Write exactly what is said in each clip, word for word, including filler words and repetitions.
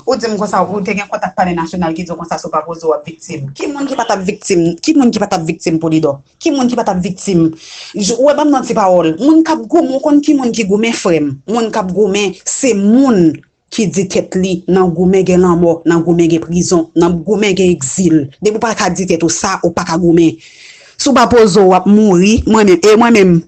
Ou di m konsa, ou te gen kontak Palè Nasyonal ki di w konsa si w pa poze w ap viktim. Ki moun ki pa t ap viktim? Ki moun ki pa t ap viktim Polidò? Ki moun ki pa t ap viktim? J- Ou wè, ban m nan ti pawòl. Moun k ap goumen, ou konn ki moun ki goumen, frè m? Moun k ap goumen, se moun ki di tèt li, nan goumen gen lanmò, nan goumen gen prizon, nan goumen gen egzil. Depi w pa ka di tèt ou sa, ou pa ka goumen. Si w pa poze w, w ap mouri, mwen menm, e mwen menm,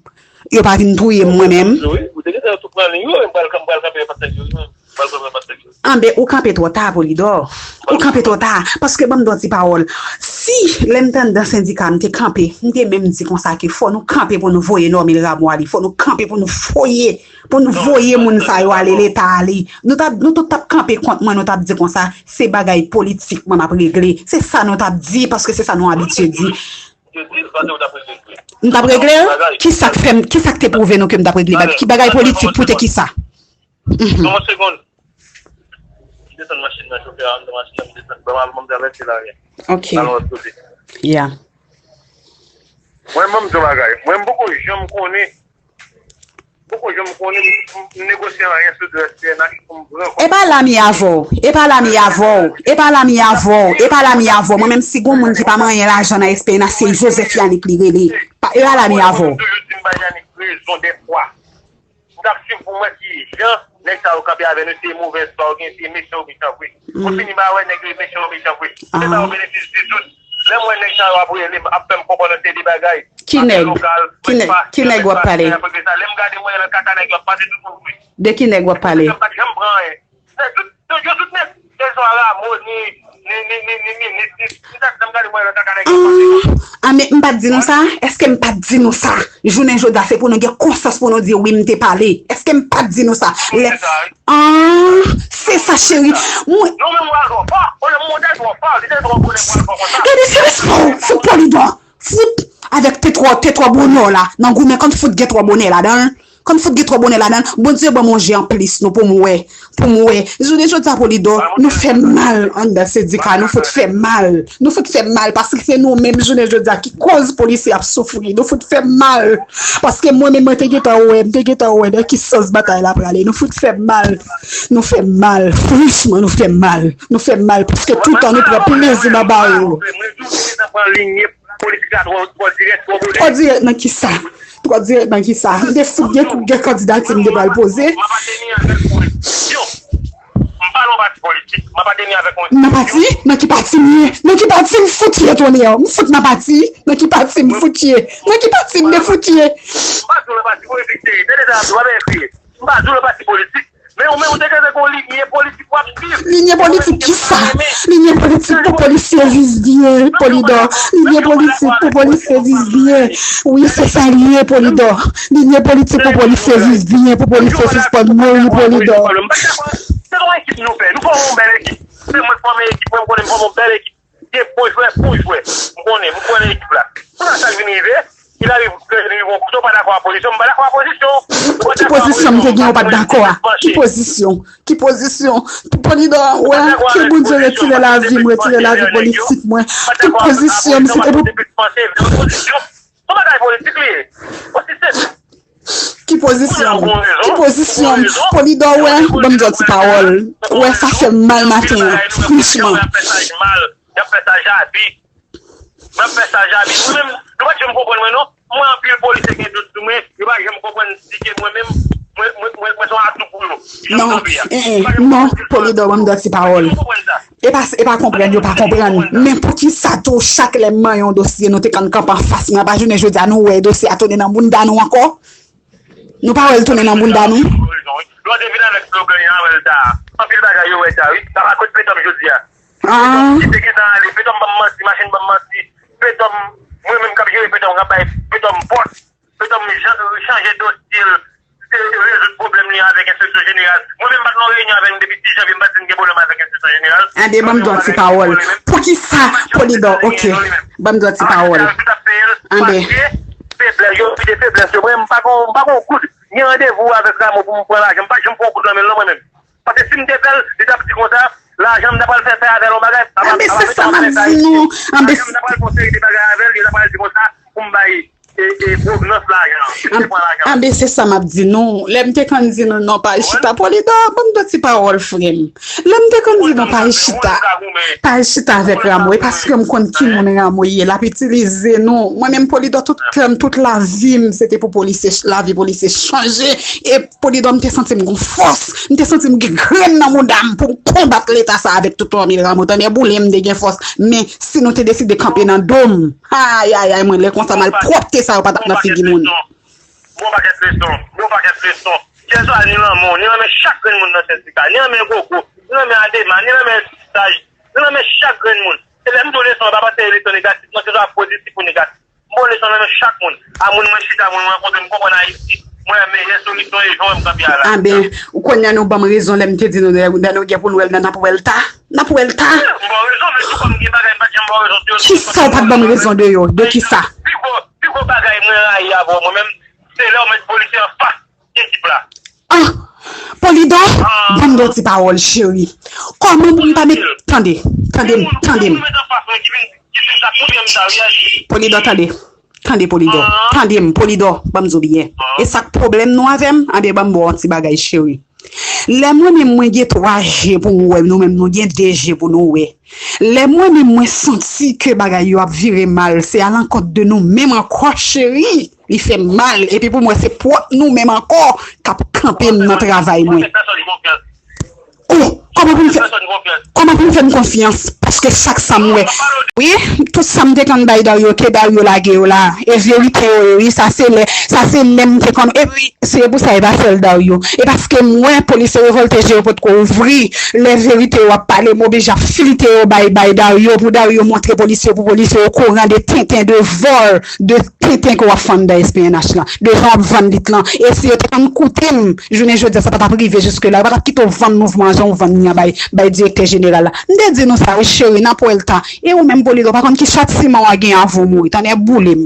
yo pa vin touye m, mwen menm. Wi, ou te gentan tou pran liy yo, m pral, m pral kanpe yon pastèk yo, m pral kanpe yon pastèk yo. Anben, ou kanpe twò ta, Polidò. Ou kanpe twò ta. Paske ban m di w ti pawòl. Si, lè m te anndan sendika, m te kanpe, m te menm di konsa ke fò nou kanpe pou nou voye Normil Rameau ale. Fò nou kanpe pou nou voye, pou nou voye moun sa yo ale, Leta ale. Nou t ap, nou tout t ap kanpe kont mwen, nou t ap di konsa, se bagay politik mwen m ap regle. Se sa nou t ap di, paske se sa nou abitye di. M t ap regle l? Ki sa k fè m, ki sa k te pwouve nou ke m t ap regle? Ki bagay politik pou te ki sa? Mhm. Yon segonn. M desann machin nan, chofè a anndan machin nan, m desann. Ban m al, ban m travèse lari a. Ok. Al yon lòt kote. Yeah. Mwen, ban m di yon bagay. Mwen, m poko janm konnen, m poko janm konnen m, m negosye anyen sou drès P N H pou m pran kòb. E pa la mi avè w. E pa la mi avè w. E pa la mi avè w. E pa la mi avè w. Mwen menm, si gon moun ki pa manyen lajan nan S P N H, se Joseph Yanick li rele. Pa, e pa la mi avè w. Mwen, m toujou di m bay Yanick rezon dèfwa. M t ap swiv pou m wè ki jan nèg sa yo kanpe avè nou, si e movèz fwa yo gen, si e mechan yo mechan vre. Mwen fini pa wè nèg yo mechan yo mechan vre. Se sa yo benefisye tout. Lè m wè nèg sa yo ap rele m, ap fè m konprann yon seri de bagay. Ki nèg? Ki nèg? Ki nèg w ap pale? Lè m gade m wè nan kaka nèg yo ap pase tout moun vre. De ki nèg w ap pale? Yo pa t janm pran anyen. Yo tout nèg. Ke swa Rameau, ni, ni, ni, ni, ni minis, ni, ni sa, m gade mwen nan kaka nèg yo pase. Ah, ah, men m pa t di nou sa? Èske m pa t di nou sa? Jounen jodi a, se pou nou gen konsyans pou nou di, wi, m te pale. Èske m pa t di nou sa? Lè, ah, se sa, cheri. Mwen, nou menm, w al twò fò. Olye m monte twò fò, li te twò bonè pou al fò konsa. Gade, se respè w, fout Polidò. Fout avèk te twò, te twò bonè w la. Nan goumen, konn fout gen twò bonè ladan l. Konn fout gen twò bonè ladan l. Bondye ban m yon je anplis, nou, pou m wè. Pou m wè. Jounen jodi a, Polidò, nou fè m mal anndan sendika, nou fout fè m mal. Nou fout fè m mal, paske se nou menm, jounen jodi a, ki koz polisye ap soufri. Nou fout fè m mal. Paske mwen menm, mwen te gentan wè, m te gentan wè nan ki sans batay la prale. Nou fout fè m mal. Nou fè m mal. Franchman, nou fè m mal. Nou fè m mal, paske toutan nou pran plezi nan ba yo. Mwen di w, nou gentan pran liy politik la twò, twò dirèk, twò bonè. Twò dirèk nan ki sa? Twò dirèk nan ki sa? M te fout gen kou, gen kandidati m te pral poze. M apatenir avèk yon enstitisyon. M pa nan yon pati politik. M apatenir avèk yon enstitisyon. Nan pati? Nan ki pati m ye? Nan ki pati m fout ye, Tonè? M fout nan pati? Nan ki pati m fout ye? Nan ki pati m te fout ye? M pa di w nan pati politik, se, tande sa, w ap byen kriye. M pa di w nan pati politik. Men ou menm ou te gentan gen yon linye politik w ap swiv. Linye politik ki sa? Linye politik pou polisye viv byen, Polidò. Linye politik pou polisye viv byen. Wi, se sa l ye, Polidò. Linye politik pou polisye viv byen, pou polisye sispann mouri, Polidò. Se yon ekip nou fè. Nou fòme yon bèl ekip. Se mwen k fòme ekip mwen, m konnen m fòme yon bèl ekip. Gen bon jwè, bon jwè. M konnen, m konnen ekip la. Kounye a sa k vin rive, il arrive ke li rive yon kote, ou pa dakò a pozisyon, m pa dakò a pozisyon. Ki pozisyon m te gen ou pa t dakò a? Ki pozisyon? Ki pozisyon? Polidò, wè, ke Bondye retire lavi m, retire lavi politik mwen. Ki pozisyon m, silvouplè? Yon bagay politik li ye. Osi senp. Ki pozisyon m? Ki pozisyon m? Polidò, wè, ban m di w ti pawòl. Wè, sa fè m mal maten an, franchman. Y ap fè sa Jaby. Y ap fè sa Jaby. Mwen menm, nou pa t janm konprann mwen non. Mwen anpil polisye gen dout sou mwen. Yo pa janm konprann si ke mwen menm, mwen, mwen, mwen, mwen se yon atou pou yo. Non, eh, eh, non, Polidò, ban m di w ti pawòl. E pa, e pa konprann yo pa konprann. Men poukisa tou chak lè m manyen yon dosye, nou te konn kanpe anfas mwen, pa jounen jodi a nou wè dosye a tounen nan bounda nou ankò? Nou pa wè l tounen nan bounda nou? Lò te vin avèk slogan li an, wè l ta. Anpil bagay yo wè ta, wi. Sa pa kot Petòm jodi a. Ah. Petòm ki te gentan ale, Petòm ban m manti, machin ban m manti. Petòm, mwen menm k ap jere Petòm, k ap bay Petòm pòs. Petòm jan-, chanje dosye l, se rezoud pwoblèm li avèk enspeksyon jeneral. Mwen menm m pa t nan yon reyinyon avè l depi dis janvye, m pa t di m gen pwoblèm avèk enspeksyon jeneral. Anben, ban m di w ti pawòl. Poukisa Polidò, ok. Ban m di w ti pawòl. Anben. Paske feblès, yo pite feblès yo. Mwen, m pa gon, m pa gon goud. Gen randevou avèk Rameau pou m pran lajan. M pa janm pran yon goud nan men l non, mwen menm. Paske si m te fè l, li t ap di konsa, lajan m ta pral fè, fè avè l yon bagay. Anben, se sa m ap di nou. Anben, lajan m ta pral fè yon seri de bagay avè l, li ta pral di konsa, pou m bay e, e pwovnans lajan an. Ki te pran lajan an? Anben, se sa m ap di nou. Lè m te konn di nou non, pa al chita, Polidò, ban m de ti pawòl, frè m. Lè m te konn di nou pa al chita, pa al chita avèk Rameau, e paske m konn ki moun Rameau ye, l ap itilize nou. Mwen menm, Polidò, tout tan m, tout lavi m, se te pou polisye, lavi polisye chanje. E Polidò, m te santi m gon fòs. M te santi m gen grenn nan mouda m pou m konbat leta sa avèk tout fanmi Rameau. Tande boule, m te gen fòs. Men si nou te deside kanpe nan do m, ayayay, mwen, lè konsa, malpwòpte sa yo pa t ap nan figi moun. Bon pakèt leson, bon pakèt leson. Kèzwa ni lanmou, ni nan men chak grenn moun nan sendika, ni nan men Gogo, ni nan men Adema, ni nan men Staj, ni nan men chak grenn moun. E lè m di w leson an, pa panse leson negatif, non, kèzwa pozitif ou negatif. M ba w leson nan men chak moun. A moun mwen chita, moun mwen rankontre, m konprann Ayiti. Mwen wè meyè solisyon e jan w wè m kanpe a la. Anben, ou konnen nou ban m rezon lè m te di nou lè, lè nou gen pou n wè l nan, n ap wè l ta. N ap wè l ta. M ba w rezon, men tou kòm gen bagay m pa t janm ba w rezon sou yo. Kisa w pa t ban m rezon de yo? De kisa? Pi gwo, pi gwo bagay mwen rayi avè w mwen menm, se lè w met polisye anfas ekip la. Ah! Polidò, ban m de ti pawòl, cheri. Kòman pou m pa met, tande, tande m, tande m. Polidò, tande. Tande, Polidò. Tande m, Polidò, ban m di w byen. E sa k pwoblèm nou avè m? Anben, ban m ba w yon ti bagay, cheri. Lè mwen menm mwen gen twa je pou m wè, nou menm nou gen de je pou nou wè. Lè mwen menm mwen santi ke bagay yo ap vire mal, se alankont de nou menm ankò, cheri. Li fè m mal, epi pou mwen se pwòp nou menm ankò k ap kanpe m nan travay mwen. Oh, kòman pou m fè, kòman pou m fè n konfyans? Paske chak sa m wè. Wi, tout sa m te konn bay Dario, ke Dario lage yo la. E verite yo ye, wi, sa se lè, sa se lè m te konn. Epi, se pou sa e pa sèl Dario. E paske m wè polisye revòlte je yo potko ouvri. Lè verite yo ap pale, m oblije ap flite yo bay, bay Dario, pou Dario montre polisye yo, pou polisye yo okouran de tenten, de vòl, de tenten ke w ap fè anndan S P N H lan, de jan w ap vann lit lan. E si yo te konn koute m, jounen jodi a, sa pa t ap rive jiske la. Yo pa t ap kite w vann mouvman an jan w vann li an bay, bay direktè jeneral la. M te di nou sa, wi, cheri, n ap wè l ta. E ou menm, Polidò, pa konn ki chatiman w a gen avan w mouri. Tande boule m.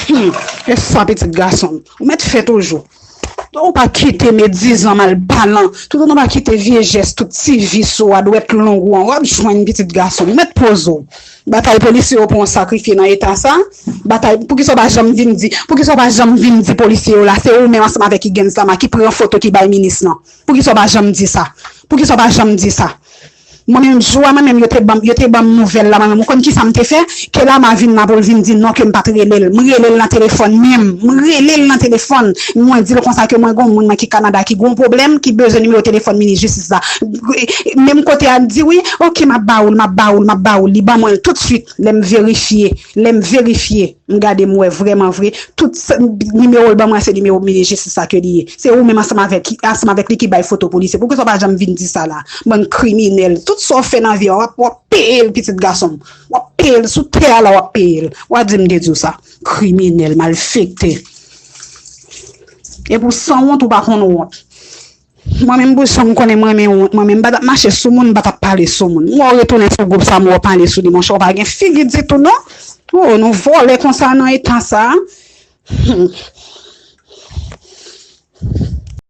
Hmm, e sa, pitit gason m. Ou mèt fè toujou. Ou pa kite medizan malpalan. Toutan w pa kite vye jès, tout ti vis ou a, dwèt long ou an, w ap jwenn pitit gason. Ou mèt poze w. Batay polisye yo pou w sakrifye nan eta sa. Batay, poukisa w pa janm vin di, poukisa w pa janm vin di polisye yo la, se ou menm ansanm avèk Huguens Lama ki pran foto ki bay minis lan? Poukisa w pa janm di sa? Poukisa w pa janm di sa? Mwen menm, jou a mwen menm, yo te ban m, yo te ban m nouvèl la, mwen menm, ou konn kisa m te fè? Ke Lama vin la pou l vin di non, ke m pa t rele l. M rele l nan telefòn menm. M rele l nan telefòn. Mwen di l konsa ke mwen gon moun mwen ki Kanada, ki gon pwoblèm, ki bezwen nimewo telefòn minis jistis la. Menm kote a, l di wi, oke, m ap ba ou l, m ap ba ou l, m ap ba ou l. Li ban mwen l toutswit. Lè m verifye, lè m verifye, m gade, m wè vrèman vre, tout sa, nimewo l ban mwen, se nimewo minis jistis la ke li ye. Se ou menm ansanm avèk, ansanm avèk li ki bay foto polisye. Poukisa w pa janm vin di sa la? Bann kriminèl. Tout sa w fè nan vi a, w ap, w ap peye l, pitit gason m. W ap peye l, sou tè a la, w ap peye l. W a di m te di w sa. Kriminèl, malfektè. E pou sanwont, ou pa konn wont. Mwen menm, pou jan m konnen mwen renmen wont, mwen menm, m pa t ap mache sou moun, m pa t ap pale sou moun. M wè w retounen sou gwoup sa, m wè w pale sou li, monchè, w pa gen figi ditou, non. Oh, nou vòlè konsa nan eta sa. Hmm.